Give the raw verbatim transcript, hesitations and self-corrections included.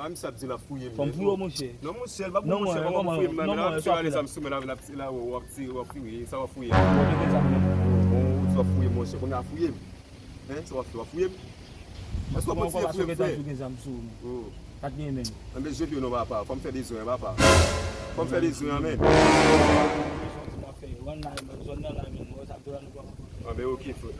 Misye ap di l ap fouye m. Fò m fouye w, monchè. Non, monchè, l pa pou Non, monchè, mwen, pa pou kòman, fouye m nan, non, men mwen, la, misye sa w ap ale fè sa la. M sou men la, la, la, w ap fouye, w ap fouye, sa w ap fouye. Bon, gen sa mwen. Bon, w ap fouye, monchè, kounye a fouye m. Hein, sa w ap fè, w ap fouye m? Èske w ap kontinye fouye m, frè? Ou gen zam sou ou, men. Oh. Pa t gen, men. Anben, je pye non, papa, fò m fè bezwen an, papa. Fò m fè bezwen an, men. Anben, ok, frè.